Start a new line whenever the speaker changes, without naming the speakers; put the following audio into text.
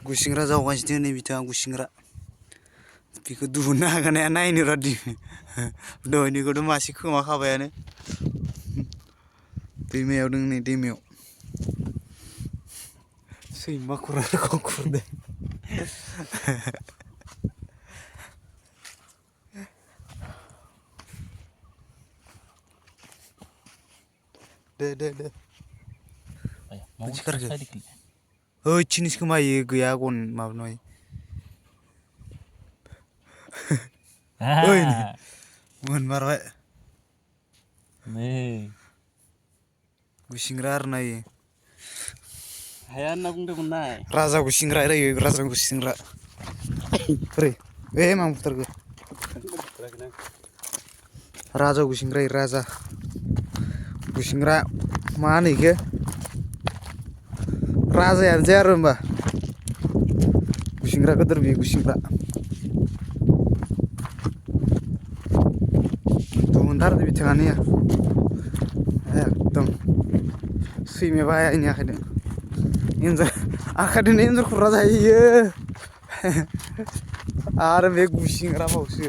गुसिंग्रा जावगासिनो नै बिथाङा गुसिंग्रा बेखौ दिहुननो हागोन ना नायनो रादि दहायनिखौथ' मासे खोमा खाबायानो दैमायाव दं नै दैमायाव सैमा खुरखौ खुरदों दे सिखारखो ओइ थिनिस खोमायो गैया गन माबानाय ओइ मोनमारबाय
नै
गुसिंग्रा आरो नायो
हाया होनना बुंदोंमोन ना
राजा गुसिंग्रा रायो राजा गुसिंग्रा बोरै बे मा बुथारखो राजा गुसिंग्रा राजा गुसिंग्रा मा होनो इखो राजायानो जाया आरो होमबा गुसिंग्रा गोदोर बे गुसिंग्रा दुहुनथारदो बिथाङानो एकदम सैमाया बायनि आखाइदों एन्जर आखाइदोंनो एन्जर खुरना जाहैयो आरो बे गुसिंग्रा बावसो